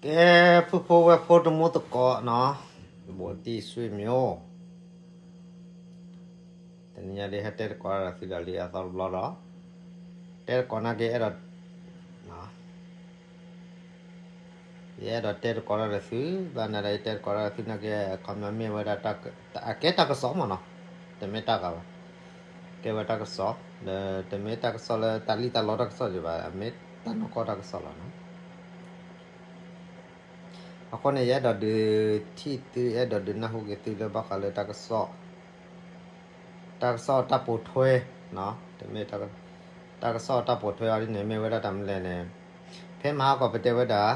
ကဲ ဖုဖိဝဲၢ်ဖိတံၤသကိးနီၤ, ဘိးတံၢ်စွံမၠိ, တနံၤညါဒ်ဟဲတဲသကိးတၢ်ဒီးသုဒီးလံအသီတဘျီဒီး, တဲသကိးနာ်က့အဲၣ်ဒိး, ယအဲၣ်ဒိးတဲသကိးတၢ်ဒီးသု, ဘၣ်နၤဒီးယတဲသကိးတၢ်ဒီးသုနာ်က့ အခီပညီမ့ၢ်ဝဲဒၣ် အကဲတၢ်ကစီၣ်မးနီၤ, တမ့ၢ်တၢ်ဂၤဘၣ်, ကဲဝဲတၢ်ကစီၣ်, ဒီးတမ့ၢ်တၢ်ကစီၣ်လၢတၢ်လံၣ်တၢ်လီတၢ်ကစီၣ်ဒံးဘၣ်, အမ့ၢ်တၢ်နီၢ်ကီၢ်တၢ်ကစီၣ်လီၤနီၤ. အဃိန့ၣ် ယအဲၣ်ဒိးဒုးထံၣ်သု အဲၣ်ဒိးဒုးနၢ်ဟူက့ၤသုလၢဘၣ်ဃးလၢတၢ်ကစီၣ်, တၢ်ကစီၣ်တၢ်ပိာ်ထွဲ, တမ့ၢ်, တၢ်ကစီၣ်တၢ်ပိာ်ထွဲအီၤဒ်န့ၣ် မ့ၢ်ဝဲဒၣ်တၢ်မနုၤလဲၣ်န့ၣ်, ဖဲမဟါကီးပတဲဝဲဒၣ်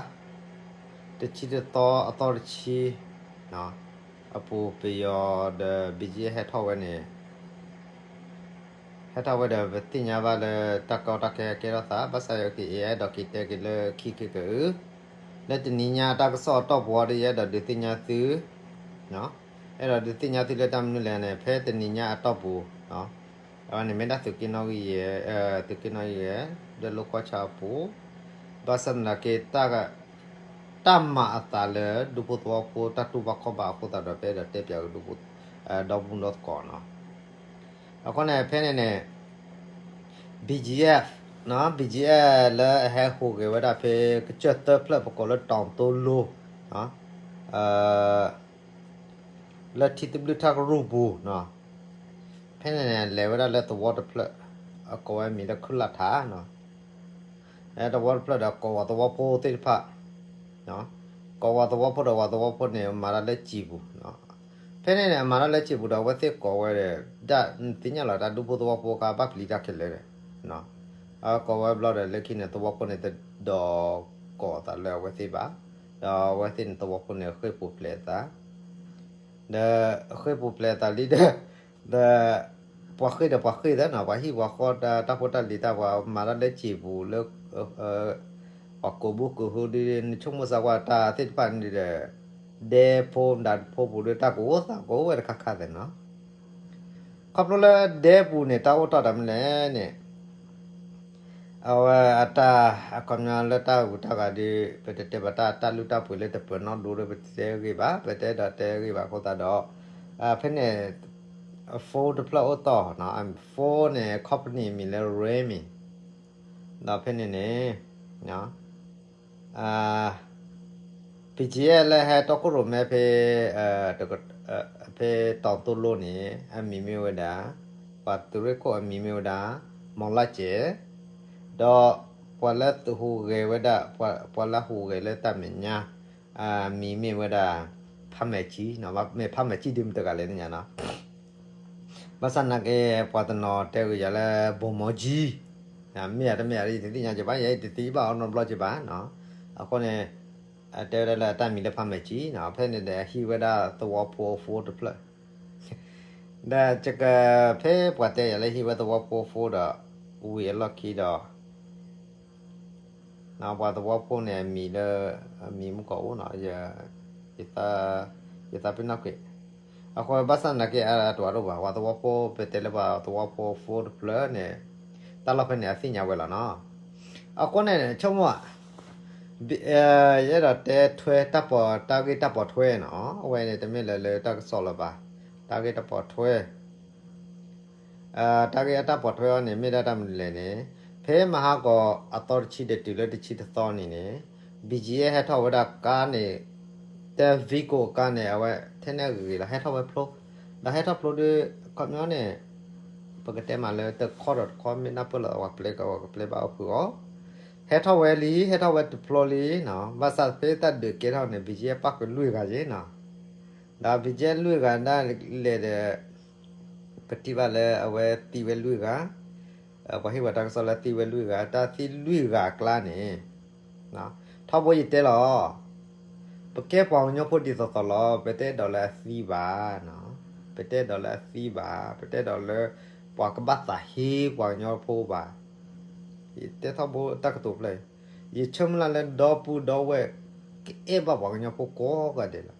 တဆံတသီအသီတဆံ အပူၤပယီၤဒီး ဘံၣ်ကၠံၣ်အဲၣ် ဟဲထီၣ်ဝဲန့ၣ် ဟဲထီၣ်ဝဲဒီး ပသ့ၣ်ညါဘၣ်လၢတၢ်ကီတၢ်ခဲကဲထီၣ်သး ဘၣ်ဆၣ်ယက့ၤအဲၣ်ဒိးက့ၤတဲက့ၤလၢခံက့ၤကအု, လၢတနံၤညါအတၢ်ကစီၣ်အတီၢ်ပူၤအီၤဒီး ယအဲၣ်ဒိးဒုးသ့ၣ်ညါသု, အဲၣ်ဒိးဒုးသ့ၣ်ညါသုလၢတၢ်မနုၤလဲၣ်န့ၣ် ဖဲတနံၤညါအတီၢ်ပူၤ, အဝဲန့ၣ်မ့ၢ်ဒၣ်သုးက့နီၣ်ဂံၢ်ယဲၢ်, သုးက့နီၣ်ဂံၢ်ယဲၢ် လၢလိၣ်ကီၢ်ဆၣ်အပူၤ, ဘၣ်ဆၣ်သနာ်က့ တၢ်မၤအသးလၢဒူဖိသဝီဖိတၢ်တူၢ်ဘၣ်ခီၣ်ဘၣ်အဃိသတးဒီး ပအဲၣ်ဒိးတဲပၠးက့ၤဒူဖိ, ဒီမုၢ်ဒီသကိးနီၤ. အဃိန့ၣ် ဖဲန့ၣ်န့ၣ် BGF, BGF လၢအဟဲဟူးဂဲၤဝဲဒၣ်ဖဲကစၢၢ်သၢဖျၢၣ် ပကိးလၢတီၤသိလိ လၢထံသဘျုၣ်ထၣ်ကရူၢ်ပူၤ, ဖဲန့ၣ်န့ၣ် လဲၤဝဲဒၣ်လၢသဝီတဖျၢၣ်, အကိးဝဲမံၤလၢခုၣ်လၢ်ထးနီၤ. သဝီတဖျၢၣ်ဒီးကိးဝဲသဝီဖိသ့ၣ်တဖၣ်, ကိးဝဲသဝီဖိဒီးဝဲသဝီဖိန့ၣ် မၤတၢ်လၢစံာ်ပူၤ, ဖဲန့ၣ်န့ၣ် အမၤတၢ်လၢစံာ်ပူၤဒီး အဝဲသ့ၣ်ကိးဝဲဒီး ဒ်သ့ၣ်ညါလီၤ တၢ်ဒူဖိသဝီဖိအခါ ဘၣ်ပျံၤတၢ်ခဲလၢာ်ဒီး အကိးဝဲဘျီဒီး လၢခံန့ၣ် သဝီဖိန့ၣ် တဒိးကိးအသးလၢအဝဲသ့ၣ်ဘၣ်, ဒီးအဝဲသ့ၣ်န့ၣ် သဝီဖိန့ၣ် ဃ့ၢ်ပူၤဖျဲးအသး, ဒီးဃ့ၢ်ပူၤဖျဲးအသးလံဒီး, ဒီးပှၤဃ့ၢ်ဒီးပှၤဃ့ၢ်သၢနီၤ, ပှၤဟံၣ်ပှၤဃီတၢ်ဖိတၢ်လံၤတၢ်ပှၤမၤတၢ်လၢစံာ်ပူၤလၢ ပှၤကိးဘုကိးဟုဒ် နဆိကမိၣ်စၢ်ကွၢ်တၢ်သ့ၣ်တဖၣ်န့ၣ်ဒီး ဒဲဖိမတၤဖိပူၤဒီး တၢ်ကအိၣ်သးကအိၣ်ဝဲတခါခါသ့ၣ်နီၤ. ခီဖျိလၢဒဲပူၤန့ၣ် တၢ်အိၣ်တီၢ်တၢ်မနုၤလဲၣ်န့ၣ်, အဝဲအတၢ်အခီပညီလၢတၢ်ဂုၤတၢ်ဂၤဒီး ပတတဲဘၣ်တၢ် တၢ်လုၢ်တၢ်ပှ့ၤလၢတပၢၤနီၣ်ဒိဒီး ပတတဲဂ့ၤဘၣ်, ပတဲဒီးတဲဂ့ၤဘၣ်အဃိသတးဒီး, ဖဲန့ၣ် phone တဖျၢၣ်အိၣ်တီၢ်, phone န့ၣ် company မံၤလၢ Realme, ဒီးဖဲန့ၣ်န့ၣ် BGF လၢဟဲတီခိၣ်ရိၣ်မဲဖဲ, ဖဲတီၤသိလိန့ၣ် အမံၤမ့ၢ်ဝဲဒၣ်, ပှၤသုးရ့ၣ်ခိၣ်အမံၤမ့ၢ်ဝဲဒၣ် မီၤလၢ်စဲး, ဒီးပှၤလၢဟူးဂဲၤဝဲဒၣ်, ပှၤလၢဟူးဂဲၤလၢတၢ်မဲာ်ညါ အမံၤမ့ၢ်ဝဲဒၣ် ဖးမဲာ်ကၠံ, မ့ၢ်ဖးမဲာ်ကၠံဒ်မတၤတဂၤလဲၣ်န့ၣ်ညါနီၤ. ဘၣ်ဆၣ်သနာ်က့ ပှၤတနီၤတဲဂ့ၤယၤလၢ ဗိုလ်မှူးကြီး, မ့ၢ်ဧါတမ့ၢ်ဧါ ယတသ့ၣ်ညါက့ၤဘၣ်, ယတသ့ဘၣ်အီၤနီတဘျီက့ၤဘၣ်နီၤ. အဃိန့ၣ် အတဲဝဲဒၣ်လၢအတၢ်မံၤလၢဖးမဲာ်ကၠံနီၤ, ဖဲန့ၣ်ဒီးအဟံးဝဲဒၣ်သဝီဖိ phone တဖျၢၣ် ဒီးယက, ဖဲပှၤတဲယၤလၢဟံးဝဲသဝီဖိ phone ဒီး ဝံၤအလီၢ်ခံဒီး ပှၤသဝီဖိန့ၣ် အမံၤလၢ, အမံၤမုၢ်ကီၢ်အိၣ်နီၤ, ယသးပ့ၤနီၣ်ကွံာ်, အဃိဘၣ်ဆၣ်သနာ်က့ အတဝၤဒိၣ်ဘၣ်, ပှၤသဝီဖိ ပတဲလၢပှၤသဝီဖိ phone တဖျၢၣ်န့ၣ် တၢ်လီၢ်ဖဲန့ၣ် အသ့ၣ်ညါဝဲလီၤနီၤ. အဃိန့ၣ် ဆိကမိၣ် ယအဲၣ်ဒိးတဲထွဲတၢ်ပိာ်, တၢ်ဂ့ၢ်တၢ်ပိာ်ထွဲနီၤ, အဝဲန့ၣ် တမ့ၢ်လၢလၢတၢ်ကစီၣ်လၢၤဘၣ်, တၢ်ဂ့ၢ်တၢ်ပိာ်ထွဲ တၢ်ဂ့ၢ်အတၢ်ပိာ်ထွဲအီၤန့ၣ် မ့ၢ်ဒၣ်တၢ်မနုၤလဲၣ်န့ၣ်, ဖဲမဟါကီးအသီတဆံဒီးတုၤလၢတဆံတသီန့ၣ်န့ၣ်, BGF ဟဲထီၣ်ဝဲဒၣ်ကါန့ၣ်, တၢ် Vigo ကါန့ၣ် အဝဲထဲန့ၣ်အဂ့ၤလီၤ ဟဲထီၣ်ဝဲဖျိ, ဒီးဟဲထီၣ်ဖျိဒီး ခီပညီန့ၣ် ပကတဲမးလၢတခီဒီးတခီ မ့ၢ်နၢ်ပၢၢ်လီၤ ပှၤပျဲကီး ပှၤကပျဲဘၣ်အိၣ်ဖုးအီၤ, ဟဲထီၣ်ဝဲလံ ဟဲထီၣ်ဝဲတဖျိလံနီၤ, ဘၣ်ဆၣ်ဖဲတၢ်ဒုးကဲထီၣ်န့ၣ် BGF ပၣ်ဃုာ်လွံၢ်ဂၤယ့ၣ်နီၤ, ဒီး BGF လွံၢ်ဂၤဒၣ်လဲာ်ဒီး ပထံၣ်ဘၣ်လၢအဝဲသံဝဲလွံၢ်ဂၤ, ပှၤဟ့ၣ်ပှၤတၢ်ကစီၣ်လၢသံဝဲလွံၢ်ဂၤ, တၢ်သံလွံၢ်ဂၤအကျါန့ၣ်, ထီဘိယတဲလီၤ, ပကဲပှၤကညီဖိဒ်သိးသိးလီၤ, ပတအဲၣ်ဒိးလၢအသံဘၣ်, ပတအဲၣ်ဒိးလၢအသံဘၣ်, ပတအဲၣ်ဒိးလၢ ပှၤကဘၣ်သးဟ့ပှၤကညီဖိဘၣ်, ယတဲထီဘိတၢ်ကတိၤဖျၢၣ်, ယဆၢမုၢ်လၢ်လၢဒီပုၢ်ဒီဝဲၢ် ကအဲၣ်ဘၣ်ပှၤကညီဖိကိးဂၤဒဲးလီၤ.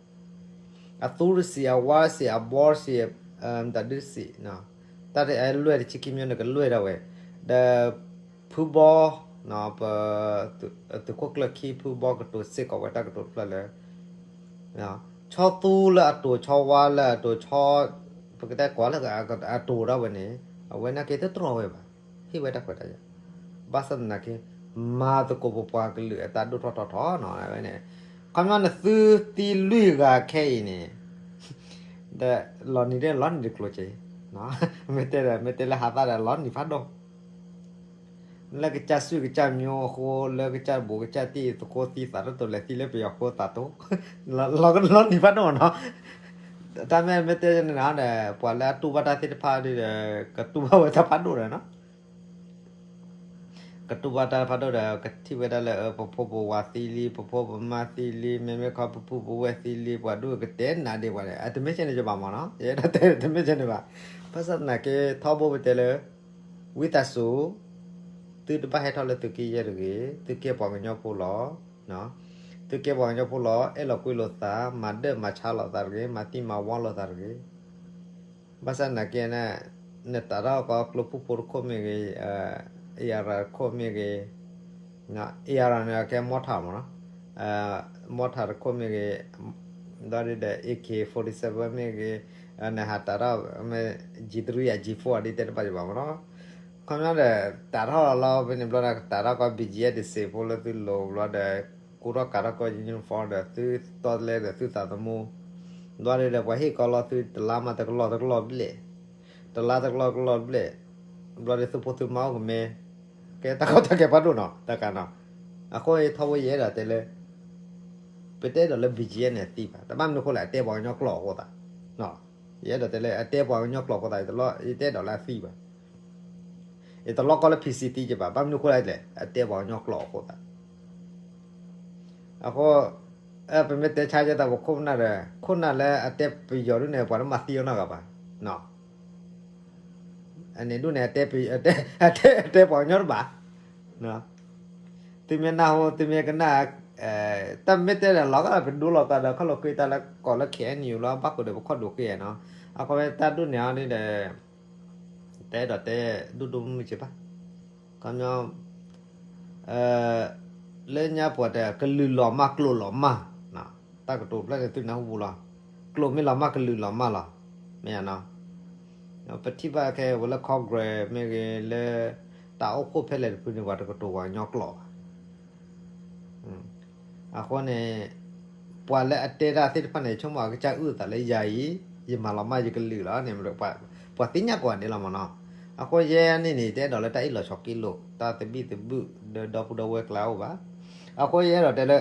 အသူတစံး အဝါတစံး အဘီတစံး မတၤဒုတစံး, တၢ်တအဲၣ်လွဲၢ်တဆံခံမျိုးန့ၣ် ကလွဲၢ်ဒၣ်ဝဲ, ဒီး ဖုဘီ ပသုးခိၣ်ကျၢၢ်ခံဖုဘီကတိၤစ့ၢ်ကီးဝဲတၢ်ကတိၤတဖျၢၣ်လၢ ဆီသူလၢအတိၤ ဆီဝါလၢအတိၤ ဆီ ပကတဲကွၢ်လၢအတိၤဒၣ်ဝဲန့ၣ် အဝဲန့ၣ်က့ၤတတြီဝဲဘၣ်, ဟ့ၣ်ဝဲတၢ်ခွဲးတၢ်ယာ်, ဘၣ်ဆၣ်သနာ်က့ မၤသကိးပပှၤကလုာ်အတၢ်ဒိၣ်ထီၣ်ထီထီၣ်နီၤ ဝဲန့ၣ်, ခီပညီနသုသံလွံၢ်ဂၤခဲအံၤန့ၣ် ဒီးလီၤနံၤဒီးလီၤနံၤတကျိၤက့ၤ, မ့ၢ်တဲဒီး မ့ၢ်တဲလၢဟးသၣ်ဒီးလီၤနံၤဖးဒိၣ် လၢကစၢ်စုၣ်ကစၢ်မျိုးအဃိ လၢကစၢ်ဘူးကစၢ်တံၢ်သကိးသံသးတတိၤလဲၤသံလၢပယီၤဃိသးတိၤ, လီၤနံၤဖးဒိၣ်မးနီၤ, တၢ်မ့ၢ်မ့ၢ်တဲန့ၣ်ဒီး ပှၤလၢအတူၢ်ဘၣ်တၢ်သ့ၣ်တဖၣ်ဒီး ကတူၢ်ဘၣ်ဝဲတၢ်ဖးဒိၣ်ဒီးနီၤ ကတူၢ်ဘၣ်တၢ်ဖးဒိၣ်ဒီး ကထံၣ်ဝဲဒၣ်လၢ ပဖိပဝၤသံလံ ပဖိပမါသံလံ မ့မ့ၢ်ခီပပုၢ်ပဝဲၢ်သံလံ ပှၤဒိၣ်ကတဲနၤဒံးပှၤန့ၣ် အတမ့ၢ်ဆဲန့ၣ်ယဘၣ်မးနီၤ ယဲဒၣ်တဲတမ့ၢ်ဆဲန့ၣ်ဘၣ်, ဘၣ်ဆၣ်သနာ်က့ထီဘိပတဲလၢ ဝံသးစူၤ သုတဘၣ်ဟဲထီၣ်လၢသုးက့ယဲၢ်တဂ့ၤ, သုကဲပှၤကညီဖိလီၤ, သုကဲပှၤကညီဖိလီၤ အဲၣ်လိာ်ကွံလိာ်သး မၤဒၢၣ်မၤဆါလိာ်သးတဂ့ၤ, မၤသံမၤဝီလိာ်သးတဂ့ၤ ဘၣ်ဆၣ်သနာ်က့န့ၣ် နတးထီၣ်ကီးကျိဖုၣ်ဖိတခိၣ်မ့ၢ်ဂ့ၤ, အ့ၣ်အရၤတခိၣ်မ့ၢ်ဂ့ၤ, အ့ၣ်အရၤန့ၣ်ကဲမီထးမးနီၤ, မီထးတခိၣ်မ့ၢ်ဂ့ၤ, ဒီးဒ်ဒီး AK forty seven မ့ၢ်ဂ့ၤ, နဟးတးထီၣ်မ့ၢ် G three ယ G four ဒ်တဲတဘၣ်ယဘၣ်မးနီၤ, ခီပညီဒီး တးထီၣ်လီၤဖဲန့ၣ်ဘျီဒီး တးထီၣ်ကီး BGF တစ့းဖိလၢသုလိၤဘျီဒီး ကူထီၣ်ကးထီၣ်ကီး uniform ဒီးသုတီလဲဒီးသုသးသမူ, ဘျီဒ်ဒီး ပှၤဟ့ၣ်ကီးလီၤသုတလါမးတကလီၢ်တကလီၢ်ဘျဲၣ်, တလါတကလီၢ်တကလီၢ်ဘျဲၣ်, ဘျီဒီးသုဖိသုမါအိၣ်ကမဲ, ကဲတၢ်ကီတၢ်ခဲဖးဒိၣ်နီၤ တၢ်ကးနီၤ, အဃိထီဘိယအဲၣ်ဒိးတဲလၢ ပတအဲၣ်ဒိးလၢ BGF န့ၣ်အသံဘၣ်, တဘၣ်မနုၤအဃိလဲၣ် အတဲပှၤကညီကျိာ်အဃိသး, ယအဲၣ်ဒိးတဲလၢ အတဲပှၤကညီကျိာ်အဃိသး ယတအဲၣ်ဒိးလၢအသံဘၣ် ယတလီၢ်ကီလၢ PC သံက့ဘၣ်, ဘၣ်မနုၤအဃိလဲၣ် အတဲပှၤကညီကျိာ်အဃိသး, အဃိ ပမ့ၢ်တဲဆါယဲသးပခိၣ်ပနၢ်ဒီး ခိၣ်နၢ်လၢအတဲပယီၤဒ်န့ၣ် ပှၤတမၤသံအီၤနီတဂၤဘၣ်, အန့ၣ်ဒ်န့ၣ် အတဲပယီၤ အတဲပှၤကညီတဘၣ်, သုမ့ၢ်နၢ်ဟူ သုမ့ၢ်ကနၣ်, တၢ်မ့ၢ်တဲဒီးလီၤဂာ် ပဒိလီၤသးဒီးခီၣ်လီၤဃ့တၢ်လၢကီၢ်လၢ KNU လီၤ ဘၣ်ဃိဒီးပခီၣ်ဒိးဃ့နီၤ, အဃိဝဲတၢ်ဒ်န့ၣ်အီၤဒ်ဒီး တအဲၣ်ဒိးတဲဒိၣ်ဒိၣ်မုၢ်မုၢ်က့ဘၣ်, ခီပညီ လၢညါပှၤတဲကလုာ်လီၤမၢ်ကျိာ်လီၤမၢ်, တၢ်ကတိၤဖျၢၣ်န့ၣ်သုနၢ်ဟူပူၤလီၤ, ကျိာ်မ့ၢ်လီၤမၢ်ကလုာ်လီၤမၢ်လီၤ, မ့ၢ်ဧါနီၤ, ပထံၣ်ဘၣ်ခဲဝဲလၢ Congress မ့ၢ်ဂ့ၤ လၢတၢ်အိၣ်ဖှိၣ်ဖဲလဲၣ်တဖုန့ၣ် ပှၤတကတိၤပှၤကညီကျိာ်ဘၣ် အဃိန့ၣ် ပှၤလၢအတဲတၢ်သ့ၣ်တဖၣ်န့ၣ် ဆိကမိၣ်အကစၢ်အုၣ်အသးလၢယၤအံၤ ယမၤလီၤမၢ်ယကလုာ်လီၤန့ၣ် ပှၤသ့ၣ်ညါကိးဂၤဒဲးလီၤမးနီၤ, အဃိယဲန့ၣ်န့ၣ် တအဲၣ်ဒိးလၢတၢ်အ့ၣ်လိာ်ဆိးက့လိာ် တၢ်သဘံၣ်သဘုၣ် ဒီပုၢ်ဒီဝဲၢ်ကျါအိၣ်ဘၣ်, အဃိယအဲၣ်ဒိးတဲလၢ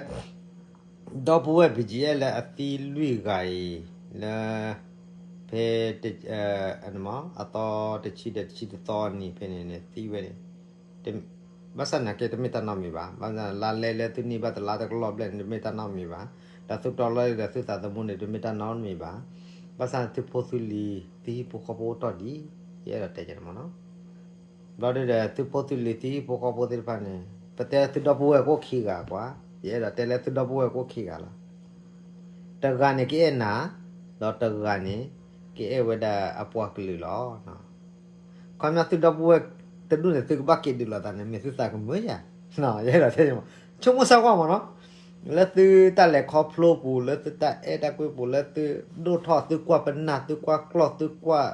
ဒီပုၢ်ဝဲၢ် BGF လၢအသံလွံၢ်ဂၤအံၤ လၢ ဖဲ အသီတဆံဒီးတဆံတသီနံၤဖဲန့ၣ်န့ၣ် သံဝဲန့ၣ်, ဘၣ်ဆၣ်သနာ်က့တမ့ၢ်တၢ်နီတမံၤဘၣ်, ဘၣ်ဆၣ်လါလဲလၢသုန့ၢ်ဘၣ်တလါတကလီၢ်ဘျဲၣ်န့ၣ် တမ့ၢ်တၢ်နီတမံၤဘၣ်, ဒီးသုတီလီၤဒီးသုသးသမူန့ၣ် တမ့ၢ်တၢ်နီတမံၤဘၣ်, ဘၣ်ဆၣ်သုဖိသုလံၤ သုဟံၣ်ဖိဃီဖိအိၣ်တီၢ်ဒံး, ယအဲၣ်ဒိးတဲက့ၤန့ၣ်မးနီၤ ဘျီဒ်ဒီး သုဖိသုလံၤသုဟံၣ်ဖိဃီဖိသ့ၣ်တဖၣ်န့ၣ် ပတဲသုဒီပုၢ်ဝဲၢ်ကအိၣ်ခံဂၤကွၢ်, ယအဲၣ်ဒိးတဲလၢသုဒီပုၢ်ဝဲၢ်ကအိၣ်ခံဂၤလီၤ. တဂၤန့ၣ်ကအဲၣ်နၤ, ဒီးတဂၤန့ၣ် ကအဲၣ်ဝဲဒၣ်အပှၤကလုာ်လီၤ. ခီပညီသုဒီပုၢ်ဝဲၢ်တဒူၣ်န့ၣ် သုကဘၣ်က့ၤဒုးလိာ်သးန့ၣ် မ့ၢ်သုသးကမုာ်ယၤ, ယအဲၣ်ဒိးတဲ ဆိကမိၣ်စၢ်ကွၢ်မးနီၤ, လၢသုတၢ်လဲၤခီဖျိပူၤ လၢသုတၢ်အဲၣ်တၢ်ကွံပူၤ လၢသုဒိၣ်ထီၣ် သုကွၢ်ပနၢ် သုကွၢ်ကျီၢ် သုကွၢ်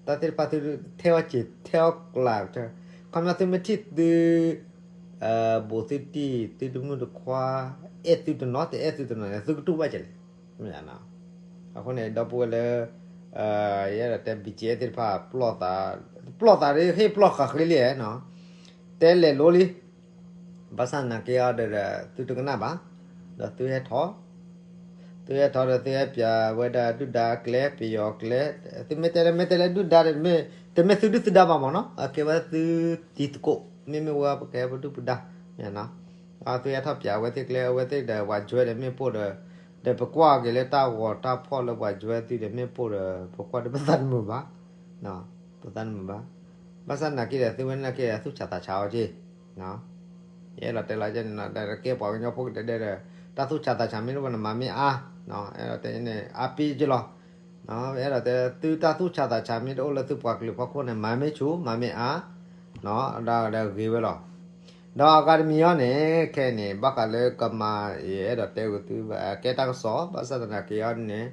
တၢ်သ့ၣ်တဖၣ် သုထဲအီၣ်စ့ၤ ထဲအီၣ်ကျး, ခီပညီသုမ့ၢ်ထံၣ်သု ဘူးသုတံၢ် သုတမုၣ်တခွါ အဲၣ်သုတနီၤ တအဲၣ်သုတနီၤန့ၣ် သုကတူၢ်ဘၣ်ကလဲၣ်. အဃိန့ၣ် ဒီပုၢ်ဝဲၢ်လၢ ယအဲၣ်ဒိးတဲ BGF သ့ၣ်တဖၣ် ပျီၢ်သး ပျီၢ်သးဒ်ဟ့ၣ်ပျီၢ်ဃာ်ဃ့လံနီၤ, တဲလဲၤလိလံ ဘၣ်ဆၣ်သနာ်က့အီၤဒီး သုတကနၣ်ဘၣ်, ဒီးသုဟဲထီၣ် သုဟဲထီၣ်ဒီးသုဟဲပျးဝဲဒၣ်ဒုၣ်ဒါကျဲ ပယီၤကျဲ, သုမ့ၢ်တဲလၢ မ့ၢ်တဲလၢဒုၣ်ဒါဒီး တမ့ၢ်သုဒုၣ်သုဒါဘၣ်မးနီၤ, အကဲဝဲသုတံၤသကိး မ့မ့ၢ်ဝဲပကဲပဒုၣ်ပဒါ, သုဟဲထီၣ်ပျးအဝဲသ့ၣ်ကျဲ အဝဲသ့ၣ်ဒီးပှၤကွဲဒီးမ့ၢ်ပိၢ်ဒီး, ဒီးပကွၢ်က့ၤလၢတၢ်ဂီၤတၢ်ဖီၣ်လၢပှၤကွဲသ့ၣ်ဒီးမ့ၢ်ပိၢ်ဒီး ပကွၢ်ဒီးပသးတမုာ်ဘၣ်, ပသးတမုာ်ဘၣ်, ဘၣ်ဆၣ်သနာ်က့ဒီး သုဝဲန့ၣ်က့ၤသူၣ်ဆးသးဆးအီၤက့ၤ ယအဲၣ်ဒိးတဲလီၤန့ၣ် တၢ်ကဲပှၤကညီဖိကတဲဒဲဒီး တၢ်သူၣ်ဆးသးဆးမ့ၢ်တအိၣ်ဘၣ်န့ၣ် မၤမ့ၢ်အါ, အဲၣ်ဒိးတဲန့ၣ် အါပ့က့ၤလီၤ, အဲၣ်ဒိးတဲ သုတၢ်သူၣ်ဆးသးဆးမ့ၢ်တအိၣ်လၢသုပှၤကလုာ်ဖီခိၣ်န့ၣ် မၤမ့ၢ်ဆူၣ် မၤမ့ၢ်အါ, ဒီးဂ့ၤဝဲလီၤ. ဒီးအဂၤတမံၤအံၤန့ၣ် ခဲအံၤန့ၣ် ဘၣ်ဃးလၢကမၤ ယအဲၣ်ဒိးတဲဝဲသု ကဲတၢ်ကစီၣ် ဘၣ်ဆၣ်သနာ်က့အံၤန့ၣ်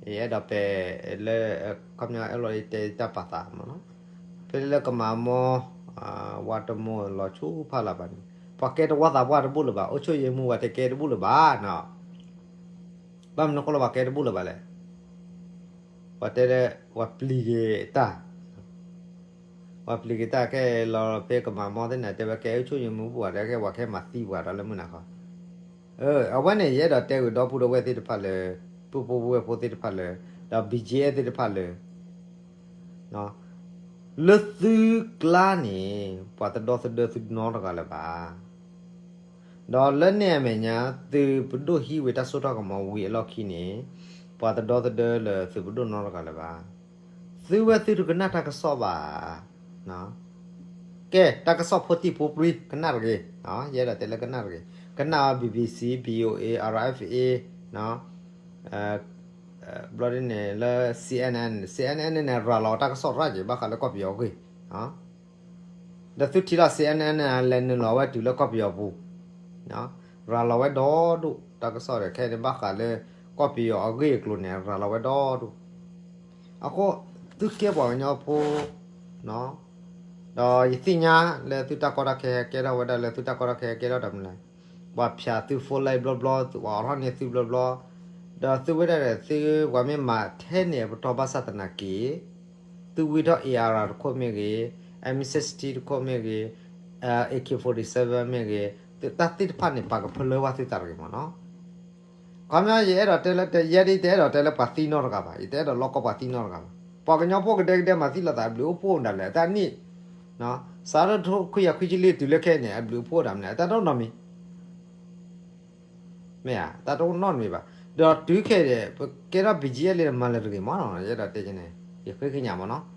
ယအဲၣ်ဒိးပဲာ်လၢ ခီပညီအဲၣ်လီၤတဲတၢ်ပာ်သးမ့ၢ်နီၤ, ဖဲလၢကမၤမီ ဝါတမိၢ်လီၤဆူဖးလၢ်ဘၣ်န့ၣ် ပှၤကဲတဝီသးပှၢ်တဘူၣ်လၢၤဘၣ်, အိၣ်ဆိၣ်ယဲမူပှၤတဲကဲတဘူၣ်လၢၤဘၣ်နီၤ. ဘၣ်မနုၤအဃိလၢပှၤကဲတဘူၣ်လၢၤဘၣ်လဲၣ်. ပှၤတဲလၢ ပှၤပျံၤက့ၤတၢ် ပှၤပျံၤက့ၤတၢ်ခဲအံၤလီၤ ဖဲကမၤမီသ့ၣ်န့ၣ် တဲဝဲကဲအိၣ်ဆိၣ်ယဲမူပှၤတဲကဲပှၤခဲမၤသံပှၤဒီးလၢမုၢ်နၤခီ အဝဲန့ၣ် ယအဲၣ်ဒိးတဲဝံၤဒီပုၢ်ဒီဝဲၢ်သ့ၣ်တဖၣ်လၢ ပုၢ်ဖိဝဲၢ်ဖိသ့ၣ်တဖၣ်လၢ ဒီး ဘီကၠ့အဲၣ် သ့ၣ်တဖၣ်လၢ လၢသုကျါန့ၣ် ပှၤတဒီသဒၢသုနီတဂၤလၢၤဘၣ်. ဒီးလၢန့ၣ်အမဲာ်ညါ သုးပဒိၣ်ဟံးဝဲတၢ်စိတၢ်ကမီၤဝံၤအလီၢ်ခံန့ၣ် ပှၤတဒီသဒၢလၢသုးပဒိၣ်နီတဂၤလၢၤဘၣ်. သုဝဲသုတကနၣ်တၢ်ကစီၣ်ဘၣ်. ကဲ တၢ်ကစီၣ်ဖိတံၢ်ဖိပြံ ကနၣ်တဂ့ၤ, ယအဲၣ်ဒိးတဲလၢကနၣ်တဂ့ၤ, ကနၣ်အီၤ ဘံဘံစံ ဘံအိၣ်အ့ အရၣ်အ့ဖ်အ့ ဘျီဒ်န့ၣ်လၢ စံအဲၣ်အ့ၣ်အ့ၣ် စံအဲၣ်အ့ၣ်အ့ၣ်န့ၣ် ရၤလီၤတၢ်ကစီၣ်ရၣ်က့ၤ ဘၣ်ဃးလၢကီၢ်ပယီၤအဂ့ၢ်, ဒီးသုထံၣ်လီၤ စံအဲၣ်အ့ၣ်အ့ၣ် လဲၤနုာ်လီၤဝဲတုၤလၢကီၢ်ပယီၤပူၤ, ရၤလီၤဝဲဒီဒိၣ် တၢ်ကစီၣ်ဒီး ခဲအံၤန့ၣ် ဘၣ်ဃးလၢ ကီၢ်ပယီၤအဂ့ၢ်အကျိၤန့ၣ် ရၤလီၤဝဲဒီဒိၣ်. အဃိ သုကဲပှၤကညီဖိ ဒီးယသ့ၣ်ညါလၢသုတၢ်ကီတၢ်ခဲဟဲကဲထီၣ်ဝဲဒၣ်လၢသုတၢ်ကီတၢ်ခဲဟဲကဲထီၣ်တၢ်မနုၤလဲၣ်, ပှၤဖၠးသုဖိလဲဘျီဘျီ ပှၤအိးထီၣ်န့ၢ်သုဘျီဘျီ, ဒီးသုဝဲဒၣ်ဒီးသုပှၤမ့ၢ်မၤထဲန့ၣ်အပတီၢ်ဘၣ်ဆၣ်သနာ်က့ သုဝံထီၣ် A R တခိၣ်မ့ၢ်ဂ့ၤ, M sixty တခိၣ်မ့ၢ်ဂ့ၤ, A K forty-seven မ့ၢ်ဂ့ၤ, တၢ်သ့ၣ်တဖၣ်န့ၣ် ပာ်ကဖၢလၢဝဲသုသးတဂ့ၤမ့ၢ်နီၤ. ခီပညီ ယအဲၣ်ဒိးတဲလၢ ယဲဒၣ်တအဲၣ်ဒိးတဲလၢပှၤသံနီတဂၤဘၣ်, ယတအဲၣ်ဒိးလီကီပှၤသံနီတဂၤဘၣ်. ပှၤကညီဖိကဒဲကဒဲမၤသံလိာ်သးအဘျုးအိၣ်ဖှိၣ်ဒၣ်လဲာ် တၢ်နံၣ် စးထီၣ် ခွံကယၤခွံဆံလွံၢ်တုၤလၢခဲအံၤန့ၣ် အဘျုးအိၣ်ဖှိၣ်ဒၣ်မနုၤလဲၣ် တၢ်တအိၣ်နီတမံၤ မ့ၢ်ဧါ, တၢ်တအိၣ်နီတမံၤဘၣ်. ဒီးတုၤခဲအံၤဒီး ပကဲထီၣ် ဘီကၠ့ လၢမၤလၢၤတဂ့ၤမ့ၢ်နီၤ ယအဲၣ်ဒိးတဲန့ၣ် ယဃ့ကညးမ့ၢ်နီၤ.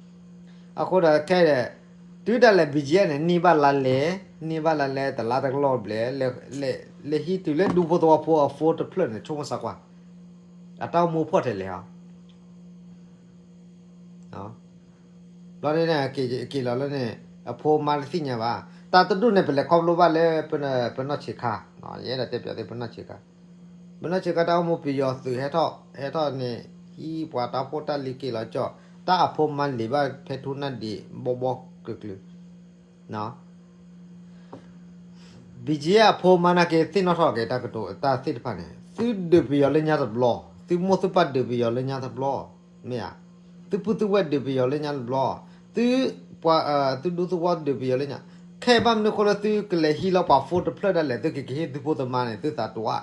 အဃိဒီးခဲအံၤဒီး တုၤဒၣ်လဲာ် ဘီကၠ့ န့ၣ် န့ၢ်ဘၣ်လါလဲ, န့ၢ်ဘၣ်လါလဲ တလါတကလီၢ်ဘျဲၣ်, လဲၤဟံးတုၤလၢဒူဖိသဝီဖိအဖိတဖျၢၣ်န့ၣ် ဆိကမိၣ်စၢကွၢ်, အတၢ်အိၣ်မူဖှီၣ်ထဲလဲၣ်ဟီ ဘျီန့ၣ် က့ၤလီၤလၢန့ၣ် အဖိမါတသ့ၣ်ညါဘၣ်. တၢ်တဒူၣ်န့ၣ် ပလဲၤခီဖျိဘၣ်လၢ ပနီၢ်ဆံးခါ, ယအဲၣ်ဒိးတဲပၠးသု ပနီၢ်ဆံးခါ, ပနီၢ်ဆံးခါ တၢ်အိၣ်မူပယီၤသုးဟဲထီၣ် ဟဲထီၣ်န့ၣ် ဟံးပှၤတၢ်အိၣ်ဖှိၣ်တၢ်လံၤက့ၤလီၤကၠီၣ် တၢ်အဖိမါလံၤဘၣ်ဖဲထူနၢ်ဒံးဘီဘီကလုာ်ကလုာ် ဘီကၠ့ အဖိမါနာ်က့ သ့ၣ်နီၣ်ထီၣ်က့ၤတၢ်ကတိၤတၢ်သ့ၣ်တဖၣ်န့ၣ် သုဒုးပယီၤလၢညါတဘျီ, သုမိၢ်သုပၢ်ဒုးပယီၤလၢညါတဘျီ, မ့ၢ်ဧါ, သုပုၢ်သုဝဲၢ်ဒုးပယီၤလၢညါတဘျီ, သုပှၤ သုဒူသဝီဒုးပယီၤလၢညါ, ခဲအံၤဘၣ်မနုၤအဃိလၢသုကလဲၤဟံးလီၤပှၤဖိတဖျၢၣ်ဒၣ်လဲာ် သုကကဟ့ၣ်သုဖိသုမါန့ၣ် သုသးတဝး,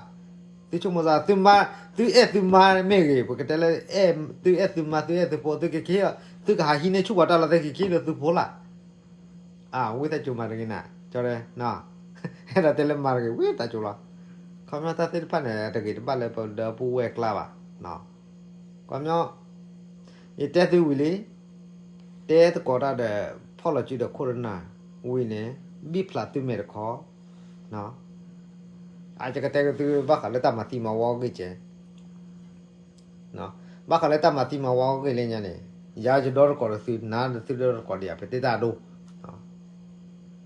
သုဆိကမိၣ်သး သုမါ သုအဲၣ်သုမါမ့ၢ်ဂ့ၤ ပကတဲလၢ အဲၣ် သုအဲၣ်သုမါ သုအဲၣ်သုဖိ သုကကဟ့ၣ် သုကဟးဟံးန့ၢ်ဆူၣ်ပှၤတၢ်လီၢ် သုကကဟ့ၣ်လၢသုဖိလၢ် အဝံသးစူၤမၤတဂ့ၤနၤ, ကၠီတဲ, အဲၣ်ဒိးတဲလၢမၤတဂ့ၤ ဝံသးစူၤလီၤ. ခီပညီတၢ်သ့ၣ်တဖၣ်န့ၣ် တဂ့ၤတဘၣ်လၢပဒီပုၢ်ဝဲၢ်ကျါဘၣ်. ခီပညီ ယတဲသုဝံၤလံ, တဲသကိးတၢ်ဒီး ဖီၣ်လီၤစုဒီးခိၣ်တနၢ်ဝံၤန့ၣ် ဘံၣ်ဖျးသုမဲာ်တခီ, အကကတဲက့ၤသုဘၣ်ဃးလၢတၢ်မၤသံမၤဝီအဂ့ၢ်ကဲ ဘၣ်ဃးလၢတၢ်မၤသံမၤဝီအဂ့ၢ်လၢညါန့ၣ်, ယၤယဒီသကိးဒီးသု နၤဒီးသုဒီသကိးဒံးဧါ ပတဲတၢ်အဒိ,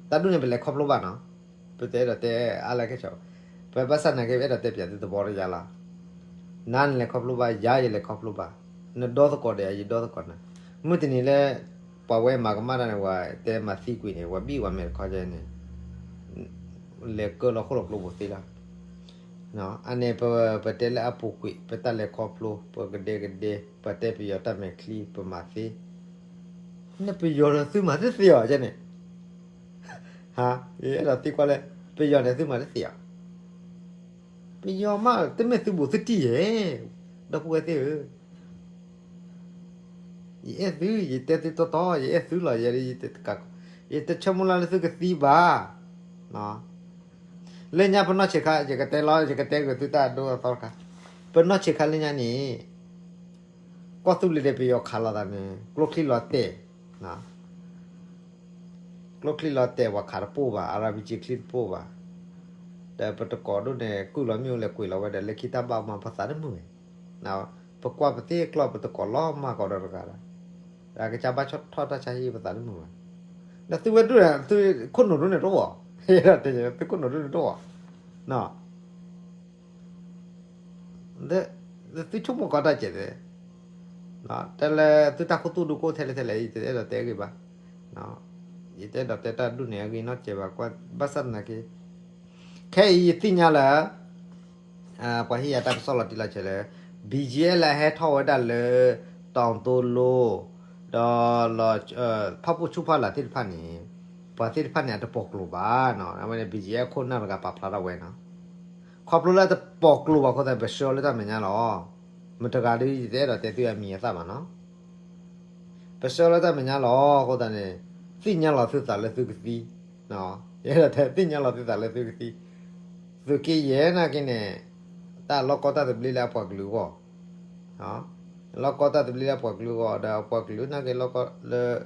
တၢ်ဒိၣ်န့ၣ် ပလဲၤခီဖျိဘၣ်နီၤ, ပတအဲၣ်ဒိးတဲအါလၢခဲဆၢ, ပဘၣ်ဆၣ်နာ်က့ ပအဲၣ်ဒိးတဲပၠးသုသဘီတယါလီၤ. နၤနလဲၤခီဖျိဘၣ် ယၤယလဲၤခီဖျိဘၣ်, နဒီသကိးဒီးယၤ ယဒီသကိးနၤ, မုၢ်တနံၤလၢ ပှၤဝဲမၤကမၣ်တၢ်န့ၣ် ပှၤတဲမၤသံကွံာ်န့ၣ် ပှၤဘံၣ်ပှၤမဲာ်တခီကဲန့ၣ် လဲၤကၢလီၤဃိၣ်လီၤကျိပူၤသ့လီၤ. အန့ၣ် ပတဲလၢအပူၤကွံာ် ပတၢ်လဲၤခီဖျိ ပကဒဲကဒဲ ပတဲပယီၤတၢ်မဲာ်ချံ ပမၤသ့, နပယီၤဒီးသုမၤတသ့အီၤကဲန့ၣ်, ယအဲၣ်ဒိးသံကွၢ်လၢ ပယီၤန့ၣ်သုမၤတသ့အီၤ, ပယီၤမး တမ့ၢ်သုဘူးသုတံၢ်ယဲၢ်, ဒီပုၢ်ဝဲၢ်သ့ၣ်ဧၢ ယအဲၣ်သု ယတဲသုတီတီ ယအဲၣ်သုလီၤ ယဲ ယတဆၢမုၢ်လၢ်လၢသုကသံဘၣ်. လၢညါပနီၢ်ဆံးခါ ယကတဲလီၤ ယကတဲက့ၤသုတၢ်အဒိအသီတခါ, ပနီၢ်ဆံးခါလၢညါန့ၣ် ကီၢ်သူလ့ၤဒီးပယီၤခးလိာ်သးန့ၣ် ကျိချံလီၤတဲာ် ကျိချံလီၤတဲာ် ပှၤခးတပိၢ်ဘၣ် အရၤဘံက့ချံတပိၢ်ဘၣ်, ဒီးပတကိးဒိၣ်န့ၣ် ကုၢ်လီၤမ့ၣ်အူလဲၤကွံာ်လီၤဝဲဒီး လၢခံတၢ်ဘၣ်မၤပသးတမုာ်ဝဲ, ပကွၢ်ပသ့ၣ်ကျီၢ် ပတကိးလီၤမၢ်ကီးဒီးတဂၤဒီး, ဒီးကစၢ်ဘၣ်ဆီၣ်ထီၣ်တၢ်ဆါဟံၣ်ပသးတမုာ်ဝဲ, ဒီးသုဝဲဒၣ် သုခိၣ်နူာ်ဒိၣ်န့ၣ်တအိၣ်ဘၣ် ယအဲၣ်ဒိးတဲ သုခိၣ်နူာ်ဒိၣ်န့ၣ်တအိၣ်, သုဆိကမိၣ်ကီးတၢ်ကဲးသ့, တဲလၢသုတၢ်ခူသူၣ်ဒုကိးထဲလဲၣ်ထဲလဲၣ် ယတအဲၣ်ဒိးတဲအဂ့ၢ်ဘၣ်, ယတအဲၣ်ဒိးတဲတၢ်ဒ်န့ၣ်အဂ့ၢ်နီတစဲးဘၣ်, ဘၣ်ဆၣ်သနာ်က့ ခဲအံၤယသ့ၣ်ညါလၢ ပှၤဟ့ၣ်ယၤတၢ်ကစီၣ်လီၤတံၢ်လီၤဆဲးလၢ ဘံၣ်ကၠံၣ်အဲၣ် လၢအဟဲထီၣ်ဝဲဒၣ်လၢ တီၤသိလိ ဒီး ဖၣ်ပူၣ်ဆူၣ်ဖၣ်လၢ်သ့ၣ်တဖၣ်န့ၣ်, ပှၤသ့ၣ်တဖၣ်န့ၣ်အတပိာ်ကျိၤဘၣ်နီၤ, အဝဲန့ၣ် ဘံၣ်ကၠံၣ်အဲၣ် ခိၣ်နၢ်တဂၤပာ်ဖျါထီၣ်ဝဲနီၤ, ခီဖျိလၢအတပိာ်ကျိၤဘၣ်အဃိသတး ပဆှၢအီၤလၢတၢ်မဲာ်ညါလီၤ, မတဂၤဒီးယတအဲၣ်ဒိးတဲသုအမံၤအသၣ်ဘၣ်နီၤ, ပဆှၢအီၤလၢတၢ်မဲာ်ညါလီၤအဃိသတးန့ၣ်, သ့ၣ်ညါလီၤသုသးလၢသုကသံ, ယအဲၣ်ဒိးတဲသ့ၣ်ညါလီၤသုသးလၢသုကသံ, သုးက့ယဲၢ်နာ်က့န့ၣ်, တၢ်လီၢ်ကီတၢ်သဘျ့လၢအပှၤကလုာ်အဂီၢ်, လီၢ်ကီတၢ်သဘျ့လၢအပှၤကလုာ်အဂီၢ် ဒီးအပှၤကလုာ်နာ်က့လီၢ်ကီလၢ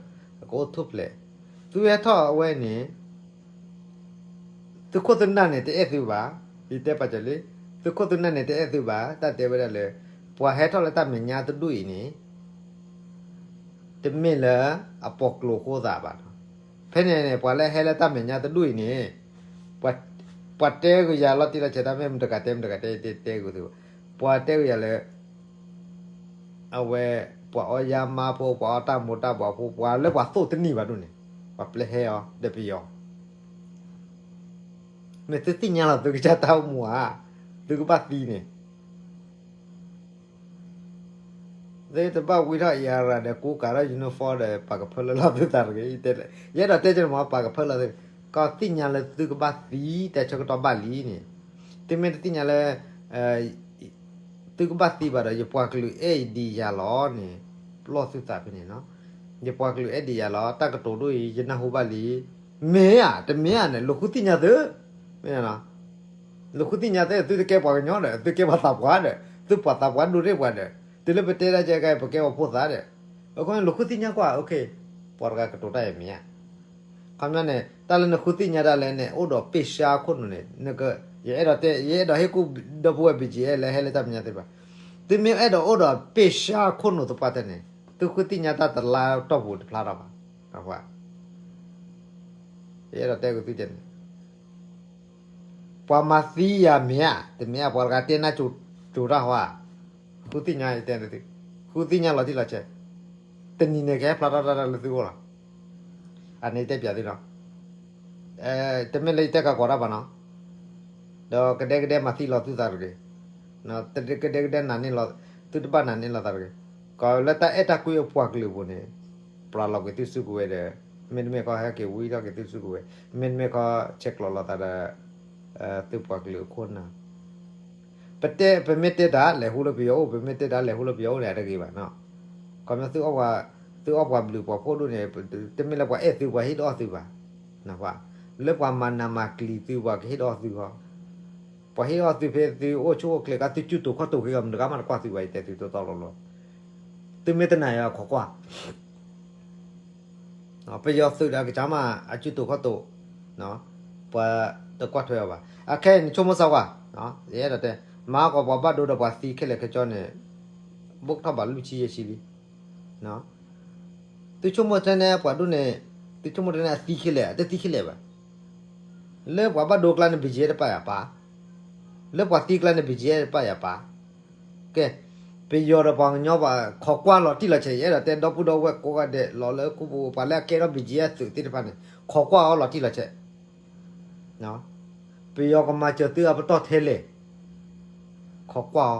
အကအိၣ်ထူၣ်ဖျဲး, သုဟဲထီၣ်အဝဲန့ၣ် သုခိၣ်သုနၢ်န့ၣ်တအဲၣ်သုဘၣ်, ယတဲပာ်စၢၤလံ, သုခိၣ်သုနၢ်န့ၣ်တအဲၣ်သုဘၣ်, တၢ်တဲဝဲဒၣ်လၢ ပှၤဟဲထီၣ်လၢတၢ်မဲာ်ညါတဒူၣ်အံၤန့ၣ် တမ့ၢ်လၢအပိာ်ကျိၤအဃိသးဘၣ်, ဖဲန့ၣ်န့ၣ် ပှၤလၢဟဲလၢတၢ်မဲာ်ညါတဒူၣ်အံၤန့ၣ်, ပှၤတဲကယၤလီၤတံၢ်လီၤဆဲး တၢ်မ့ၢ်မတဂၤတဲမတဂၤတဲ တဲတဲဂုာ်သု, ပှၤတဲကယၤလၢ အဝဲ ပှၤအီယါမါဖိ ပှၤအီတၢ်မိၢ်တၢ်ဘှီးဖိ ပှၤလၢပှၤသိၣ်တနံၣ်ဘၣ်ဒိၣ်န့ၣ်, ပှၤပျဲဟဲအီၤဒီးပယီၤ, မ့ၢ်သုသ့ၣ်ညါလီၤသုကစၢ်တၢ်အိၣ်မူဧါ, သုကဘၣ်သံန့ၣ် သုတဘၣ်ဝံထီၣ်အံၤအရၤဒီး ကူကၤထီၣ် uniform ဒီး ပာ်ကဖၢလၢလီၤသုသးတဂ့ၤ, ယအဲၣ်ဒိးတဲကန့ၣ်မ့ၢ် ပာ်ကဖၢလီၤသု, ကီသ့ၣ်ညါလၢသုကဘၣ်သံ တဲဆၢကတီၢ်ဘၣ်လံန့ၣ်, သုမ့ၢ်တသ့ၣ်ညါလၢ သုကဘၣ်သံဘၣ်ဒီး ယပှၤကလုာ်အဲၣ်ဒံးယၤလီၤန့ၣ်, ပလီၢ်သုသးဖဲန့ၣ်နီၤ, ယပှၤကလုာ်အဲၣ်ဒံးယၤလီၤ တၢ်ကတိၤဒိၣ်အံၤ ယနၢ်ဟူဘၣ်လံ, မ့ၢ်ဧါ တမ့ၢ်ဧါန့ၣ် လူၤဃုသ့ၣ်ညါသု, မ့ၢ် လူၤဃုသ့ၣ်ညါသု သုတကဲပှၤကညီဒီး သုကဲပှၤသးပှၢ်ဒီး သုပှၤသးပှၢ်ဒိၣ်ရ့ၣ်ပှၤဒီး တုၤလၢပတဲဒၣ်ကဲကါအံၤ ပကဲပှၤဖိသၣ်ဒီး အဃိန့ၣ် လူၤဃုသ့ၣ်ညါကွၢ် ပှၤတဂၤကတိၤတၢ်အံၤမ့ၢ်ဧါ, ခီပညီန့ၣ် တၢ်လၢနဃုသ့ၣ်ညါတၢ်လဲၣ်န့ၣ် အိၣ်ဒီးပ့ၢ်ဆှါခိၣ်နူာ်န့ၣ် ယအဲၣ်ဒိးတဲ ယအဲၣ်ဒိးဟ့ၣ်ကူၣ်ဒီပုၢ်ဝဲၢ် ဘံၣ်ကၠံၣ်အဲၣ် လၢဟဲလၢတၢ်မဲာ်ညါသ့ၣ်တဖၣ်, သုမ့ၢ်အဲၣ်ဒိးအိၣ်ဒီးပ့ၢ်ဆှါခိၣ်နူာ်သပှၢ်တၢၢ်န့ၣ် သုဃုသ့ၣ်ညါတၢ်တလါတီၢ်ပူၤတဖျါထီၣ်ဘၣ်, ယအဲၣ်ဒိးတဲကသုတဲန့ၣ် ပှၤမၤသံယၤမ့ၢ်ဧါ, တမ့ၢ်ဧါ, ပှၤတဂၤတဲနၢ်ကၠိၤကၠိၤတၢ်ဟီဧါ, ဃုသ့ၣ်ညါတဲ, ဃုသ့ၣ်ညါလီၤတံၢ်လီၤဆဲး, တနံၤန့ၣ်ကဟဲဖျါထီၣ်တၢ်လၢသုအိၣ်လီၤ, အန့ၣ်တဲပျးသုနီၤ, တမ့ၢ်လၢယတဲကၤကီးတၢ်ဘၣ်နီၤ, ဒီးကဒဲကဒဲမၤသံလီၤသုသးတဂ့ၤ, ကဒဲကဒဲနၤန့ၢ်လီၤ, သုတဘၣ်နၤန့ၢ်လီၤသးတဂ့ၤ, ကီးလၢတၢ်အဲၣ်တၢ်ကွံအပှၤကလုာ်အပူၤန့ၣ်, ပျၢ်လီၤက့ၤသုစုကဝဲၤဒီး, မ့တမ့ၢ်ခီဟဲက့ၤဝံထီၣ်က့ၤသုစုကဝဲၤ, မ့တမ့ၢ်ခီဆဲးကျိးလိာ်သးဒီး သုပှၤကလုာ်အခိၣ်နၢ်, ပတဲ ပမ့ၢ်တဲတၢ်လဲၤဟူလၢပယီၤအိၣ် ပမ့ၢ်တဲတၢ်လဲၤဟူလၢပယီၤအိၣ်န့ၣ် အတဂ့ၤဘၣ်နီၤ, ခီပညီ သုအီၣ်ပှၤဘျုးပှၤဖှိၣ်ဒိၣ်န့ၣ် တမ့ၢ်လၢပှၤအဲၣ်သု ပှၤဟ့ၣ်ဒီးအီၣ်သုဘၣ်, လၢပှၤမၤနးမၤကျံၤသု ပှၤကဟ့ၣ်ဒီးအီၣ်သုဃီ, ပှၤဟ့ၣ်ဒီးအီၣ်သုဖဲသုအိၣ်ဆူၣ်အိၣ်ချ့အခါ သုစုတူာ်ခီၣ်တူာ်က့ၤအီၤ မတဂၤမးတကွၢ်သုဘၣ် ယတဲသုတီတီလိၤလိၤ, သုမ့ၢ်တနာ်ယၤခိးကွၢ် ပယီၤသုးဒီးအကစၢ်မး အစုတူာ်ခီၣ်တူာ်, ပှၤတကွၢ်ထွဲအီၤဘၣ်. အခဲအံၤန့ၣ် ဆိကမိၣ်စၢ်ကွၢ်, ယအဲၣ်ဒိးတဲ, မၤဟးဂီၤပှၤဘၣ်ဒိဒီးပှၤသံခဲလၢာ်ခဲဆ့န့ၣ်, ဘိၣ်ထီၣ်ဘးလွံၢ်ဆံယဲၢ်ဆံလံ. သုဆိကမိၣ်ထဲန့ၣ် ပှၤဒိၣ်န့ၣ်, သုဆိကမိၣ်ထဲန့ၣ် အသံခဲလၢာ် အတသံခဲလၢာ်ဘၣ်. လၢပှၤဘၣ်ဒိကျါန့ၣ် ဘံၣ်ကၠံၣ်အဲၣ် တပာ်ယၤပာ်, လၢပှၤသံကျါန့ၣ် ဘံၣ်ကၠံၣ်အဲၣ် တပာ်ယၤပာ်. ကဲ, ပယီၤဒီးပှၤကညီဘၣ်ခိးကွၢ်လီၤတံၢ်လီၤဆဲး ယအဲၣ်ဒိးတဲ ဒီပုၢ်ဒီဝဲၢ်ကိးဂၤဒဲး လီၤလၢခိပူၤ ပှၤလၢအကဲထီၣ် ဘံၣ်ကၠံၣ်အဲၣ် သုးသ့ၣ်တဖၣ်န့ၣ် ခိးကွၢ်အီၤလီၤတံၢ်လီၤဆဲး. ပယီၤကမၤစၢၤသုအပတီၢ်ထဲလဲၣ်, ခိးကွၢ်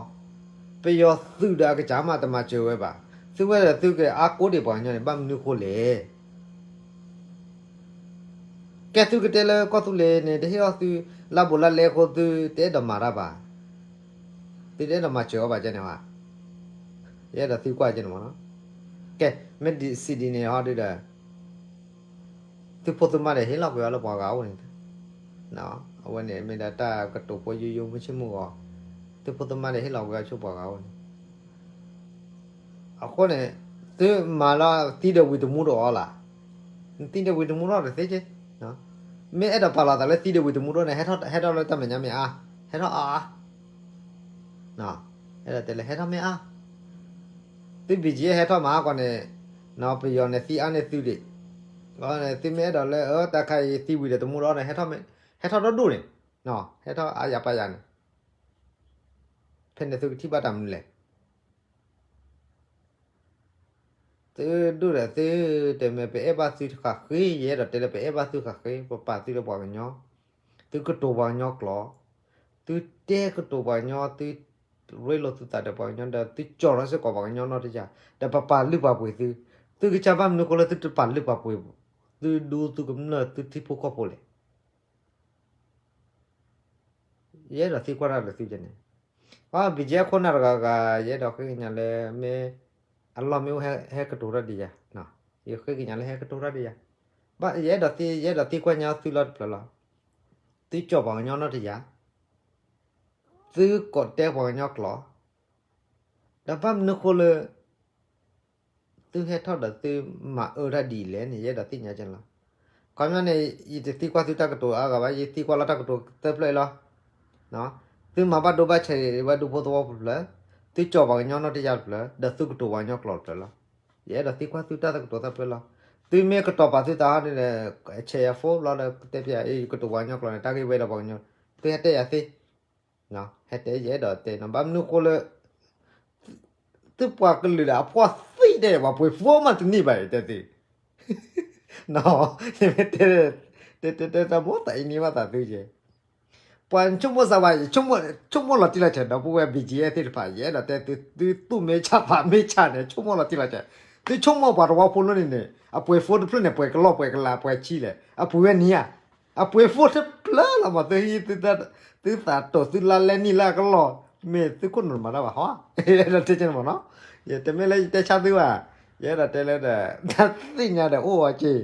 အီၤ. ပယီၤသုးဒီးအကစၢ်မးတမၤစၢၤဝဲဘၣ်. သုဝဲဒီးသုကအါကိးဒံးပှၤကညီန့ၣ် ဘၣ်မနုၤဃိလဲၣ်. ကဲသုကတဲလၢကီၢ်သူလ့ၤန့ၣ် တဟ့ၣ်အီၣ်သု လါဘိးလါလဲအဃိ သုတအဲၣ်ဒိးမၤတၢ်ဘၣ်, သုတအဲၣ်ဒိးမၤစၢၤအီၤဘၣ်ကဲန့ၣ်ဘၣ်. ယအဲၣ်ဒိးသုကွၢ်ကဲန့ၣ်မးနီၤ. ကဲ, မ့ၢ်ဒ်စံးဒ်န့ၣ်ဟီဒုဒီး သုဖိသုမါဒီးဟ့ၣ်လီၤကွံာ်အီၤလၢပှၤဂၤအိၣ်န့ၣ်, အဝဲန့ၣ်မ့ၢ်ဒၣ်တၢ်ကတိၤဖိယိယိမုၢ်ဆ့ၣ်မုၢ်ဂီၤ, သုဖိသုမါဒီးဟ့ၣ်လီၤကွံာ်အီၤဆူပှၤဂၤအိၣ်န့ၣ်. အဃိန့ၣ် သုမၤလၢသံဒီးဝံၤတမူဒီးအီၤလၢ်, နသံဒီးဝံၤတမူထီၣ်တသ့က့, မ့ၢ်အဲၣ်ဒိးပာ်လီၤသးလၢသံဒီးဝံၤတမူထီၣ်န့ၣ် ဟဲထီၣ်လၢတၢ်မဲာ်ညါမ့ၢ်အါ, ဟဲထီၣ်အါအါ အဲၣ်ဒိးတဲလၢဟဲထီၣ်မ့ၢ်အါ, သုဘံၣ်ကၠံၣ်အဲၣ်ဟဲထီၣ်မၤအါကီးန့ၣ်, ပယီၤန့ၣ်သံအါန့ၢ်သုဒံး, သုမ့ၢ်အဲၣ်ဒိးလၢ အၢ တၢ်ခါအံၤသံဝံၤဒီးတမူလီၤန့ၣ် ဟဲထီၣ်မ့ၢ် ဟဲထီၣ်ဒီဒူၣ်န့ၣ်, ဟဲထီၣ်အါယၤပာ်ယၤန့ၣ်, ဖဲန့ၣ်သုကထံၣ်ဘၣ်တၢ်မနုၤလဲၣ်. သုဒူၣ်ဒီးသု, တမ့ၢ်ပအဲၣ်ဘၣ်သုဃၣ်ဃ့, ယအဲၣ်ဒိးတဲလၢပအဲၣ်ဘၣ်သုဃၣ်ဃ့, ပပာ်သုလၢပှၤကညီ, သုကတိၤပှၤကညီကျိာ်, သုတဲကတိၤပှၤကညီ, သုရ့လိာ်သုသးဒီးပှၤကညီ, ဒီးသုကၠီၣ်ထီၣ်စ့ၢ်ကီးပှၤကညီနီတယၤ, ဒီးပပာ်လုၢ်ပာ်ပှ့ၤသု, သုကစၢ်ဘၣ်မနုၤဃိလၢသုတပာ်လုၢ်ပာ်ပှ့ၤ သုဒူသုကမျၢၢ်သုထံဖိကီၢ်ဖိလဲၣ်. ယအဲၣ်ဒိးသံကွၢ်တၢ်ဒီးသုန့ၣ်, ဘၣ် ဘံၣ်ကၠံ ခိၣ်နၢ်တဂၤဂၤ ယအဲၣ်ဒိးဃ့ကညးလၢ မ့ၢ်အလီၢ်မ့ၢ်အိၣ်ဟဲကတိၤတၢ်ဒံးယၤ, ယဃ့ကညးလၢဟဲကတိၤတၢ်ဒံးယၤ, ဘၣ် ယအဲၣ်ဒိးသံ ယအဲၣ်ဒိးသံကွၢ်ညါသုလီၤတဖျၢၣ်လီၤ. သုကၠီၣ်ပှၤကညီနီတယၤ, သုကိးတဲပှၤကညီကျိာ်, ဒီးဘၣ်မနုၤဃိလၢ သုဟဲထီၣ်ဒီးသုမၤအၢတၢ်ဒ်လဲၣ်န့ၣ် ယအဲၣ်ဒိးသ့ၣ်ညါက့ၤလီၤ. ခီပညီန့ၣ် ယတသံကွၢ်သုတၢ်ကတိၤအါဂၤဘၣ်, ယသံကွၢ်လီၤတၢ်ကတိၤသၢဖျၢၣ်အံၤလီၤ. သုမၤဘၣ်ဒိဘၣ်ဆဲးဘၣ်ဒူဖိသဝီဖိတဖျၢၣ်, သုကၠီၣ်ပှၤကညီနီတယၤတဖျၢၣ်, ဒီးသုကတိၤပှၤကညီကျိာ်တဖျၢၣ်လီၤ. ယအဲၣ်ဒိးသံကွၢ်သုတၢ်သးကတိၤသၢဖျၢၣ်လီၤ. သုမ့ၢ်ကတီၤပာ်သုသးဟီန့ၣ်ဒီး ဆဲးယၤဖိဘျီဒီး ကတဲပၠးအံၤ ယကတိၤပှၤကညီကျိာ်န့ၣ် တၢ်ဂ့ၢ်ဝဲဒီးပှၤကညီ, သုဟဲတဲယၤသ့ ဟဲတဲယအဲၣ်ဒိးတဲနီၤ, ဘၣ်မနုၤဃိလၢ သုပှၤကလုာ်ဒီးအဖှီၣ်သံတဲ ပှၤပှ့ၤဖိမးတန့ၢ်ဘၣ် တဲသ့, ယမ့ၢ်တဲ တဲတဲတဲတၢ်မိၣ်သးအံၤန့ၢ်ဘၣ်သးသုကဲ, ပှၤဆိကမိၣ်စးဝါ ဆိကမိၣ်လီၤတံၢ်လီၤဆဲး ဒီပုၢ်ဝဲၢ် ဘံၣ်ကၠံ သ့ၣ်တဖၣ် ယအဲၣ်ဒိးတဲသု သုသူၣ်မ့ၢ်ဆးသးမ့ၢ်ဆးန့ၣ် ဆိကမိၣ်လီၤတံၢ်လီၤဆဲး, သုဆိကမိၣ်ပှၤသဝီဖိလၢန့ၣ်န့ၣ် အပှ့ၤဖိတဖျၢၣ်န့ၣ် ပှဲၤကလီၢ်ပှဲၤကလးပှဲၤဆံလဲၣ်, အပှ့ၤဝဲနံၤဧါ, အပှ့ၤဖိတဖျၢၣ်လီၤမး သုဟံး သုသးတိာ်သုလါလဲနံၣ်လၢအကလီၢ်, မ့ၢ်သုခိၣ်နူာ်မၤတၢ်ဘၣ်ဟီ, ယအဲၣ်ဒိးတဲကဲန့ၣ်မးနီၤ, ယတမ့ၢ်လၢယတဲဆါသုဘၣ်, ယအဲၣ်ဒိးတဲလၢဒီး တၢ်သ့ၣ်ညါဒီးအိၣ်ဝဲက့ၤ,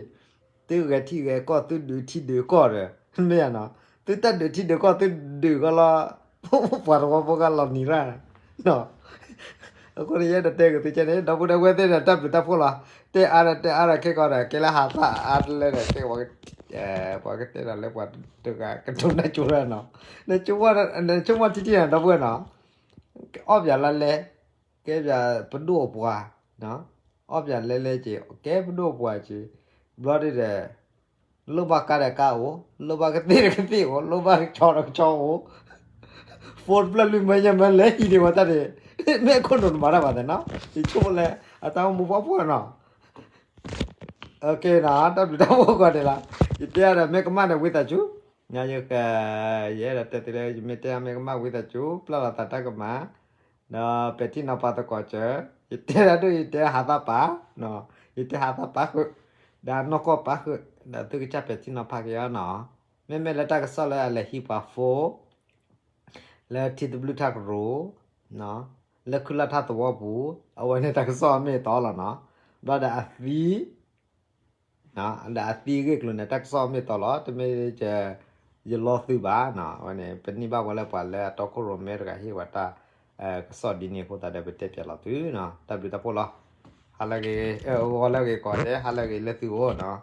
သုဂဲၤထံဂဲၤကီၢ် သုဒုးထံဒုးကီၢ်ဒီး မ့ၢ်ဧါနီၤ, သုတၢ်ဒုးထံဒုးကီၢ် သုဒုးကီၢ်လီၤ, ပှၤသဝီဖိကလီၤနံၤရၣ် အဃိန့ၣ် ယအဲၣ်ဒိးတဲက့ၤသုကဲန့ၣ် ဒီပုၢ်ဒီဝဲၢ်သ့ၣ်ဒီး တၢ်ဘျုးတၢ်ဖှိၣ်လီၤ, တဲအါဒီးတဲအါဒီးခဲကီးဒီး ကဲလၢဟးသၣ်အါတလၢဒီး တဲ ပှၤကတဲဒီးလၢပှၤတဂၤကတိၤနၢ်ကၠိရၣ်နီၤ, နဆိကမိၣ်ထံထံန့ၣ် ဒီပုၢ်ဝဲၢ်နီၤ, အီၣ်ပၠးလါလဲ, ကဲပၠးပဒိၣ်အပှၤ, အီၣ်ပၠးလဲလဲက့ၤ ကဲပဒိၣ်အပှၤက့ၤ, ဘျီဒ်ဒီး လိၣ်ဘၣ်ကါဒီးကါအိၣ်, လိၣ်ဘၣ်ကသ့ၣ်ဒီးကသ့ၣ်အိၣ်, လိၣ်ဘၣ်ကဆီဒီးကဆီအိၣ်, ဖိတဖျၢၣ်လွံၢ်မၢညါမၢလဲၤဟံးဒံးဝဲတၢ်န့ၣ်, မ့ၢ်အခိၣ်နူာ်နမၤတၢ်ဘၣ်သ့ၣ်နီၤ, ယဆိကမိၣ်လၢ အတၢ်အိၣ်မူဖီဖိနီၤ ကဲနီၤ တၢ်ဘျုးတၢ်ဖှိၣ်ကီးန့ၣ်လီၤ, ယတဲအါဒီးမ့ၢ်ကမၣ်န့ၣ်ဝံသးစူၤ, ယအဲၣ်ဒိးတဲသုလၢ ယမ့ၢ်တဲအါမ့ၢ်ကမၣ်ဝံသးစူၤ ပျၢ်လီၤသးတၢ်ကမၣ်, ဒီးပဲာ်ထံနီၤဖးသကိးစၢၤ, ယတဲဒၣ်ဒိၣ်ယတဲဟးသၣ်ပာ်, ယတဲဟးသၣ်ပာ်ဃုာ်, ဒီးနီၢ်ကီၢ်ပာ်ဃုာ်, ဒီးသုကစၢ်ပဲာ်ထံနီၤဖးက့ၤအီၤနီၤ, မ့မ့ၢ်လၢတၢ်ကစီၣ်လၢအလဲၤဟံးပှၤဖိ လၢထံသဘျုးထၣ်ကရူၢ်, လၢခုၣ်လၢ်ထၣ်သဝီပူၤ, အဝဲန့ၣ်တၢ်ကစီၣ်အမ့ၢ်အတီလီၤနီၤ, ဘျီဒီးအသံ, ဒီးအသံအဂ့ၢ်အကျိၤန့ၣ် တၢ်ကစီၣ်အမ့ၢ်အတီလီၤ, တမ့ၢ်ယလီသုဘၣ်နီၤ, အဝဲန့ၣ် ပန့ၢ်ဘၣ်ဝဲလၢပှၤလၢအတီခိၣ်ရိၣ်မဲတဂၤဟ့ၣ်ဝဲတၢ်ကစီၣ်ဒ်န့ၣ်အဃိသတးဒီး ပတဲပၠးလီၤသုနီၤ, တၢ်ဘျုးတၢ်ဖှိၣ်လီၤ, ဟါလၢအဂ့ၤ, ဂီၤလၢအဂ့ၤ ကိးဂၤဒဲး ဟါလၢအဂ့ၤလၢသုအိၣ်နီၤ